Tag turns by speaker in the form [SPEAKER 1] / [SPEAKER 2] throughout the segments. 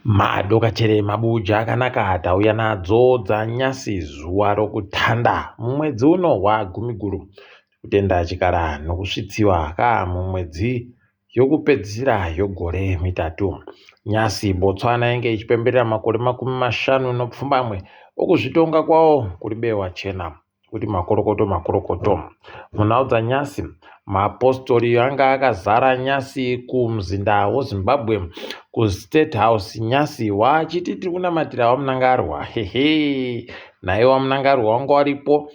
[SPEAKER 1] Madokachere mabuja akanaka tauya nadzo dzanyasi zuva rokutanda mumwedzi uno waGumiguru. Kutenda chikara nokusvitsiwa ka mumwedzi yokupedzisira yogore mitatu. Nyasi Botswana yange ichipemberera makore 57 okuzvitonga kwawo kuri bewa chena. Kuti makorokoto makorokoto. Munhau dzanyasi, mapostori anga akazara nyasi kumuzinda weZimbabwe kuState House nyasi wachiti tiri kunamatira waMnangarwa. Hehe, naye waMnangarwa wanga waripo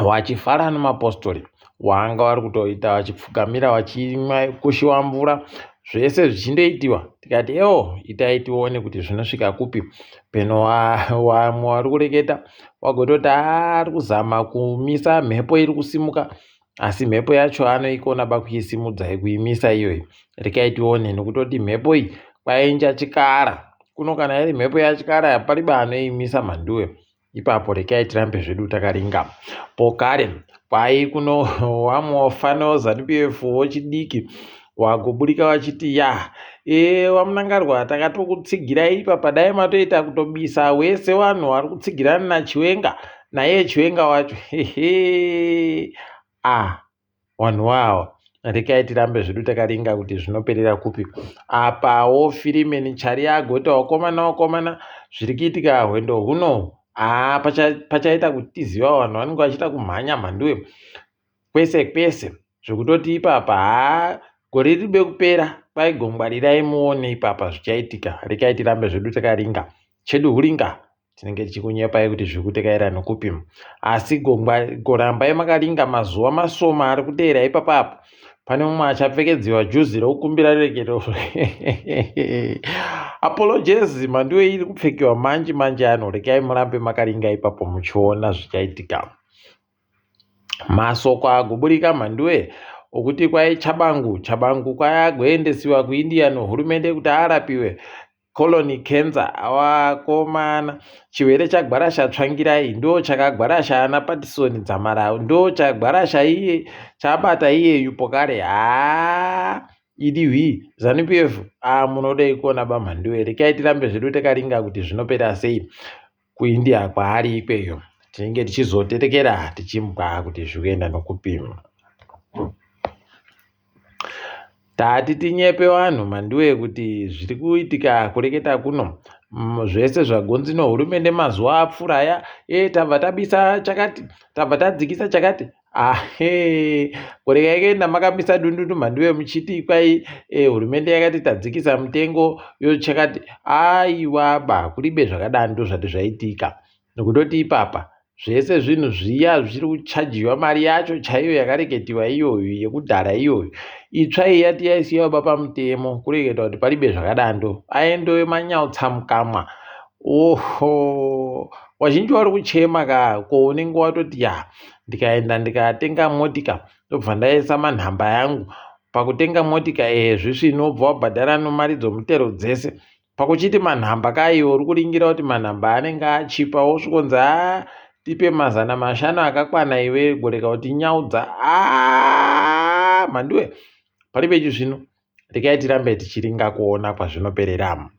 [SPEAKER 1] wachifara nemapostori wanga wari kutoita vachipfugamira vachikushiwa mvura zvese zvichindoitiwa tikati ewo itai tione kuti zvinosvika kupi peno wamwe wari kureketa wagototi ari kuzama kumisa mhepo iri kusimuka asi mhepo yacho anoikona bakuisimudza kuimisa iyoyi rekai tione nokutoti mhepo iyi kwainja chikara kuno kana iri mhepo yachikara pariba anoimisa mhanduwe ipapo rekai tirambe zvedu takaringa pokare kwai kuno wamwe wafana weZanu PF wechidiki wagoburika wachiti ya e waMnangarwa takatokutsigirai ipapa dai matoita kutobisa wese vanhu vari kutsigirana naChiwenga naiye Chiwenga wacho hehe ah Wanhu wawa rekai tirambe zvedu takaringa kuti zvinoperera kupi. Apawo Firimeni Chari agoti wakomana wakomana zviri kuitika hwendo huno haa pachaita kuti tiziva vanhu vanenge vachiita kumhanya mhanduwe kwese kwese zvekutoti ipapa haa gore riribe kupera kwaigongwarirai muone ipapa zvichaitika rekai tirambe zvedu takaringa chedu huringa tinenge tichikunyepai kuti zviri kutekaira nokupi asi gorambai makaringa mazuva masoma ari kuteera ipapa apo pane mumwe achapfekedziwa juzi rokukumbira ruregerero apologies mhanduwe iri kupfekiwa manji manji ano rekai murambe makaringa ipapo muchiona zvichaitika masoko agoburika mhanduwe okuti kwai chabangu chabangu kwai agoendesiwa kuindia nohurumende kuti arapiwe Colon cancer awakomana chirwere chagwarasha tsvangirai ndo chakagwarasha ana Pattison Dzamara ndo chagwarasha iye chabata iyeyu pokare haa idi hwi Zanu PF a munodei kuona bamhanduwe rekai tirambe zvedu takaringa kuti zvinopera sei kuIndia kwaari ikweyo tinenge tichizotetekera tichimbwa kuti zviri kuenda nokupi. Tati tinyepe vanhu Mandiwe kuti zviri kuitika kureketa kuno zvese zvagonzi nohurumende mazuva apfuura aya e tabva tabisa chakati tabva tadzikisa chakati ahe kureka ikaenda makamisa dundundu Mhanduwe muchiti kwai e, hurumende yakati tadzikisa mutengo yochakati aiwa ba kuribe zvakadani ndozvati zvaitika Nokutoti ipapa zvese zvinhu zviya zvichiri kuchajiwa mari yacho chaiyo yakareketiwa iyoyo yekudhara iyoyo itsva iyi yati yaisiwa ba pamutemo kureketa kuti palibe zvakadando aendoyo manyautsa mukamwa oho wazhinji wari kuchema ka ko unenge watoti ya ndikaenda ndikatenga motika ndobva ndaisa manhamba yangu pakutenga motika ehe zvisvino wobva wabhadhara nomari dzomutero dzese Pakuchiti manhamba ka iwe uri kuringira kuti manhamba anenge achipa wosvikonzi haa tipe 500 akakwana iwe goreka kuti nyaudza haa mhanduwe paribe chizvino rekai tirambe tichiringa kuona kwazvinoperera.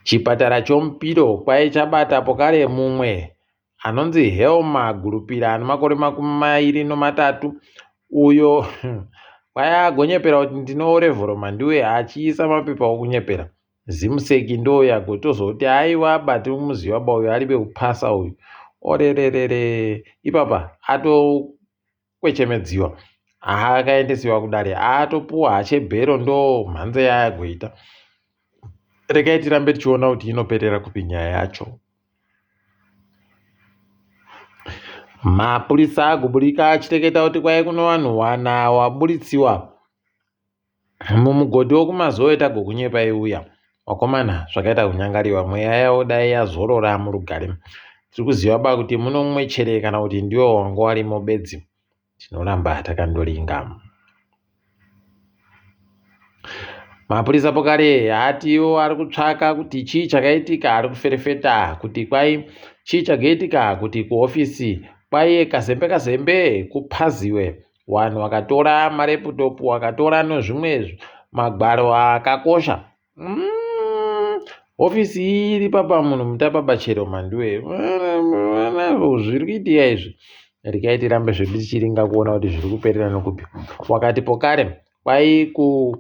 [SPEAKER 1] Chipatara chomupiro kwai chabata pokare mumwe anonzi Helma Gurupira ane makore 23 uyo kwai agonyepera kuti ndine orevhoro Mandiwe achiisa mapepa okunyepera Zimuseki ndo yagotozoti aiwa bati umuziva ba uyo aribe kupasa uyu orererere ipapa atokwechemedziwa akaendesiwa kudare atopuwa hache bhero ndo mhanza yaagoita regai tirambe tichiona kuti inoperera kupi nyaya yacho Mapurisa agoburika achiteketa kuti kwai kuno vanhu wana waburitsiwa mumugodhi wekuMazowe tagokunyepai uya. Wakomana zvakaita kunyangariwa mweya yavo dai yazorora murugare. Tiri kuziva ba kuti muno mumwe chere kana kuti ndiwo wanga warimo bedzi. Tinoramba takandoringa. Mapurisa pokare haati iwo ari kutsvaka kuti chii chakaitika ari kuferefeta kuti kwai chii chakaitika kuti kuhofisi kwaiye kazembe kazembe kupaziwe vanhu vakatora mareputopu vakatora nozvimwe magwaro akakosha. Hofisi iyi iri papa munhu mutapa bachero manduwe zviri kuitika izvi regai tirambe zvedu tichiringa kuona kuti zviri kuperera nokupi wakati pokare kwai ku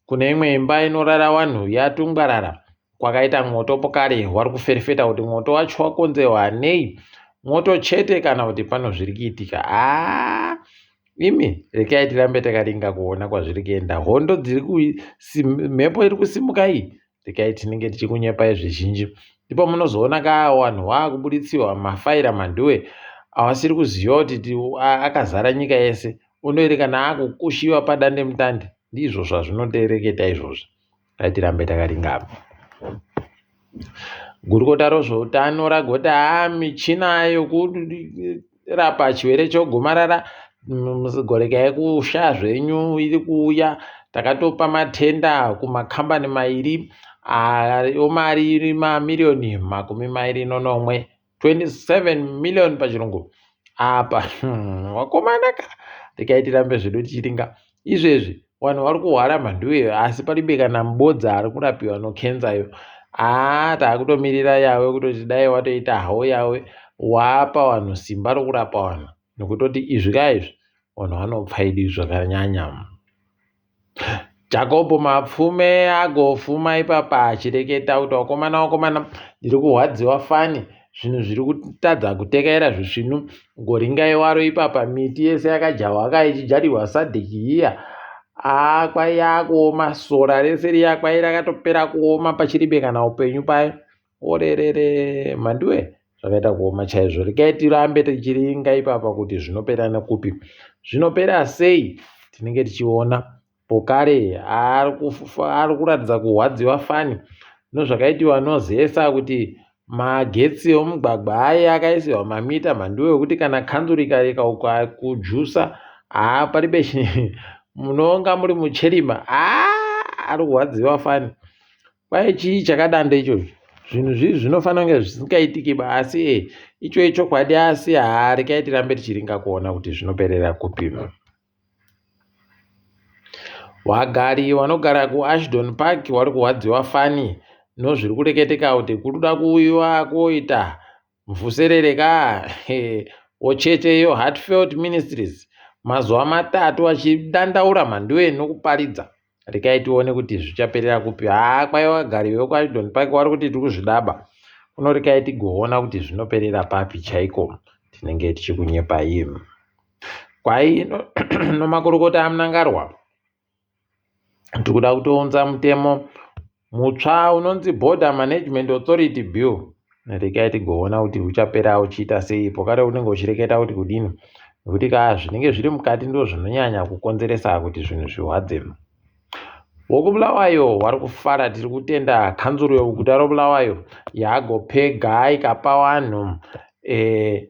[SPEAKER 1] kune imwe imba inorara vanhu yatungwarara kwakaita mwoto pokare wari kuferefeta kuti mwoto wacho wakonzerwa nei mwoto chete kana kuti pano zviri kuitika haa imi regai tirambe takaringa kuona kwazviri kuenda hondo dziri mhepo iri kusimuka iyi regai tinenge tichikunyepai zvizhinji ndipo munozoona ka vanhu vakubuditsiwa mafaira manduwe avasiri kuziva kuti akazara nyika yese unoerekana akukushiwa padandemutande ndizvo zvazvinotereketa izvozvi ngatirambe takaringana gurukota rozveutano ragoti haa michina yokurapa chirwere chogomarara mugoreka yekusha zvenyu iri kuuya takatopa matenda kumakambani mairi ayo mari iri mamiriyoni 27 27 million pachirungu apa wakomana ka regai tirambe zvedu tichiringa izvezvi vanhu vari kuhwara mhanduwe asi paribe kana mubodza ari kurapiwa nokenzayo haa taakutomirira yawe kutoti dai watoita hawo yawe wapa vanhu simba rokurapa vanhu nokutoti izvi ka izvi vanhu vanopfa idi zvakanyanya Jakobho Mapfume agofuma ipapa achireketa kuti vakomana vakomana ndiri kurwadziwa fani zvinhu zviri kutadza kutekaira zvisvinu goringai waro ipapa miti yese yakajawa akaichijarirwa sadhiki iya aa kwai yakuoma sora rese riya kwai rakatopera kuoma pachiribe kana upenyu paye orerere mhanduwe zvakaita kuoma chaizvo regai tirambe tichiringa ipapa kuti zvinopera nekupi zvinopera sei tinenge tichiona pokare ari kuratidza kurwadziwa fani nozvakaitiwa nozesa kuti magetsi emugwagwa aye akaisiwa mamita mhanduwe ekuti kana kanzuru ikareka kujusa haa paribe munonga muri mucherima haa ari kurwadziwa fani Kwai chii chakadando ichocho zvinhu zvii zvinofanira kunge zvisingaitiki ba asi e icho ichokwadi asi haa regai tirambe tichiringa kuona kuti zvinoperera kupi wagari wanogara kuashdon park wari kuhwadziwa fani nozviri kureketeka kuti kuruda kuuyiwa kuoita mvuserere ka wocheche iyo heartfelt ministries mazuva matatu achidandaura mhanduwe nokuparidza rekai tione kuti zvichaperera kupi haa kwai vagari vekuashton park vari kuti tiri kuzvidaba kuno rekai tigoona kuti zvinoperera papi chaiko tinenge tichikunyepai kwai nomakurukota amunangarwa tiri kuda kutounza mutemo mutsva unonzi Border Management Authority Bill. Regai tigoona kuti uchapera uchiita sei pokare unenge uchireketa kuti kudini nekuti ka zvinenge zviri mukati ndo zvinonyanya kukonzeresa kuti zvinhu zvihwadze. WokuBulawayo wari kufara tiri kutenda kanzuru yeguta roBulawayo yagopega ikapa vanhu e,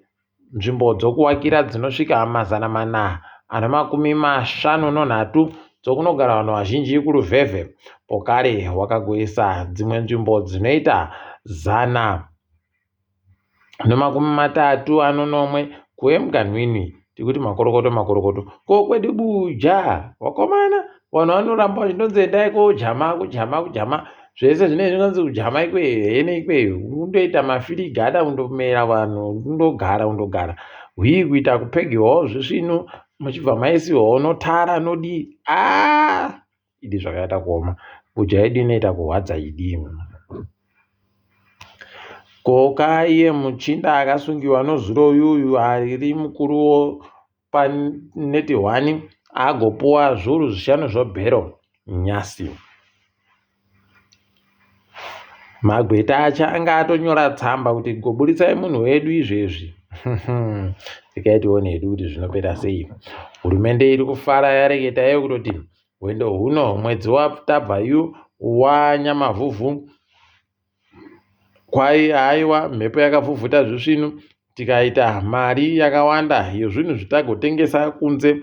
[SPEAKER 1] Nzvimbo dzokuwakira dzinosvika 453 dzokunogara vanhu vazhinji kuLuvhevhe. Pokare wakagoisa dzimwe nzvimbo dzinoita 137 kuEmganwini. Tikuti makorokoto makorokoto. Ko kwedu Buja vakomana vanhu vanoramba vachindonzi endai kojama kujama kujama zvese zvinenge zvinonzi kujama ikweyo hene ikweyo kundoita mafiriga ada kundomera vanhu kundogara kundogara hwii kuita kupegiwawo zvisvinu muchibva maisiwawo notara nodii aa idi zvakaita kuoma kudya yedu inoita kurwadza idi koka iye muchinda akasungiwa nozuro uyuyu ari mukuru paneti hwani agopuwa zviuru zvishanu zvobhero nyasi. Magweta acho anga atonyora tsamba kuti goburitsai munhu wedu izvezvi. Regai tione hedu kuti zvinopera sei. Hurumende iri kufara yareketa iyo kutoti hwendo huno mwedzi watabva yu wanyamavhuvhu kwai haiwa mhepo yakavhuvhuta zvisvinu tikaita mari yakawanda yezvinhu zvitagotengesa kunze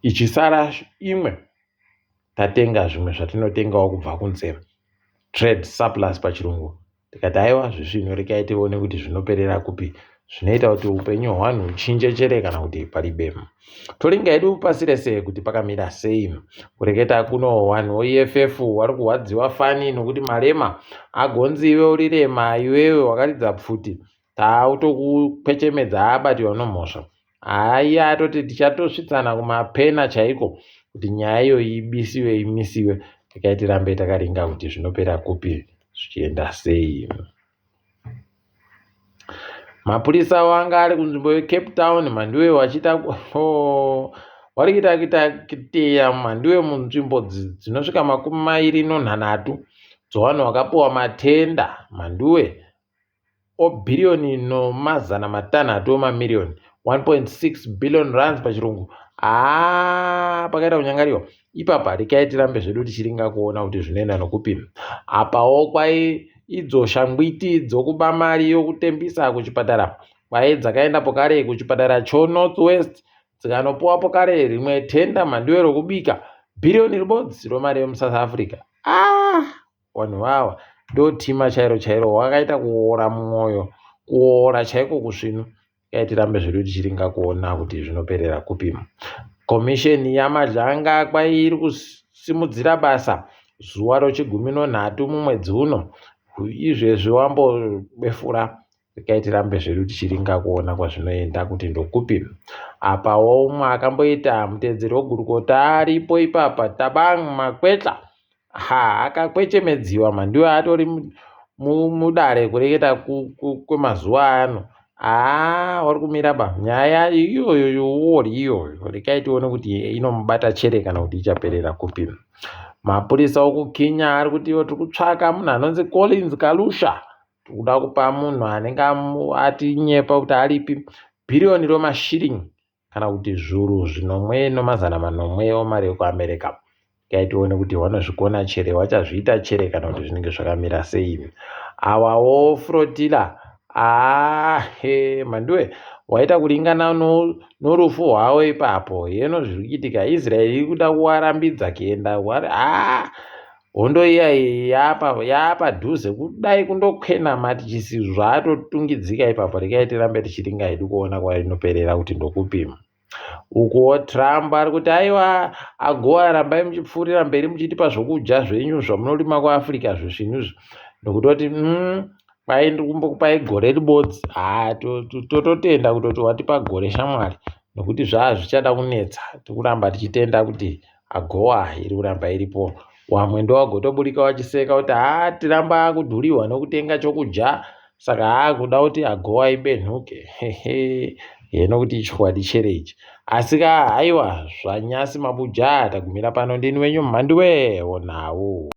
[SPEAKER 1] ichisara imwe tatenga zvimwe zvatinotengawo kubva kunze trade surplus pachirungu tikati aiwa zvisvinu rekai tione kuti zvinoperera kupi Zvinoita kuti upenyu hwanhu huchinje chere kana kuti paribe. Toringa hedu pasi rese kuti pakamira sei. Kureketa kuno wanhu weEFF wari kuhwadziwa fani nokuti Malema agonzi iwe uri rema iwewe wakaridza pfuti tautokukwechemedza abatiwa nomhosva. Haiya atoti tichatosvitsana kumapena chaiko kuti nyaya iyoyi ibisiwe imisiwe regai tirambe takaringa kuti zvinopera kupi zvichienda sei. Mapurisa wanga ari kunzvimbo yeCape Town mhanduwe wachiita oh, wari kuita kuita kiteya mhanduwe munzvimbo dzinosvika 29 dzovanhu vakapiwa matenda mhanduwe obhiriyoni nomazana matanhatu emamiriyoni 1.6 billion rands pachirungu haa pakaita kunyangariwa ipapa rekai tirambe zvedu tichiringa kuona kuti zvinoenda nokupi apawo kwai idzo shangwiti dzokuba mari yokutembisa kuchipatara kwai dzakaendapo kare kuchipatara chonorth west dzikanopuwapo kare rimwe tenda mhandiwe rokubika bhiriyoni ribodzi romari yemusouth africa ah Vanhu vawa ndotima chairo chairo wakaita kuora mwoyo kuora chaiko kusvinu kai tirambe zvedu tichiringa kuona kuti zvinoperera kupi komisheni yamadlanga kwai iri kusimudzira basa zuva rochigumi nonhatu mumwedzi uno izvezvi wambobefura regai tirambe zvedu tichiringa kuona kwazvinoenda kuti ndokupi apawo umwe akamboita mutedzeri wegurukota aripo ipapa tabang makwetla Ha akakwechemedziwa mhanduwe atori mudare kureketa kwemazuva ano haa wari kumira ba nyaya iyoyo yowori iyoyo rekai tione kuti inomubata chere kana kuti ichaperera kupi mapurisa okukinya ari kuti iwo tiri kutsvaka munhu anonzi collins kalusha tikuda kupa munhu anenge atinyepa kuti aripi bhiriyoni romashiringi kana kuti zvuru zvinomwe nomazana manomwe omari yekuAmerica. Regai tione kuti vanozvikona chere vachazviita chere kana kuti zvinenge zvakamira sei. Awawo Frotila aahe mhanduwe waita kuringana norufu hwavo ipapo heno zviri kuitika Israel iri kuda kuwarambidza kuenda haa hondo iya yaapadhuze kudai kundokwena matichisi zvatotungidzika ipapo regai tirambe tichiringa hedu kuona kwainoperera kuti ndokupi ukuwo trump ari kuti aiwa agoa rambai muchipfuurira mberi muchitipa zvokudya zvenyu zvamunorima kuafrica zvisvinhu izvi nokutoti mm, kwai ndiri kumbokupai gore ribodzi haa tototenda kutoti watipa gore shamwari nokuti zvaa zvichada kunetsa tikuramba tichitenda kuti AGOA iri kuramba iripo. Wamwe ndowagotoburika wachiseka kuti haa tiramba akudhuriwa nokutenga chokudya saka haa kuda kuti AGOA ibenhuke. Hehe heno kuti ichokwadi chere ichi. Asi ka haiwa zvanyasi mabuja tagumira pano ndini wenyu mhanduwe wonhau.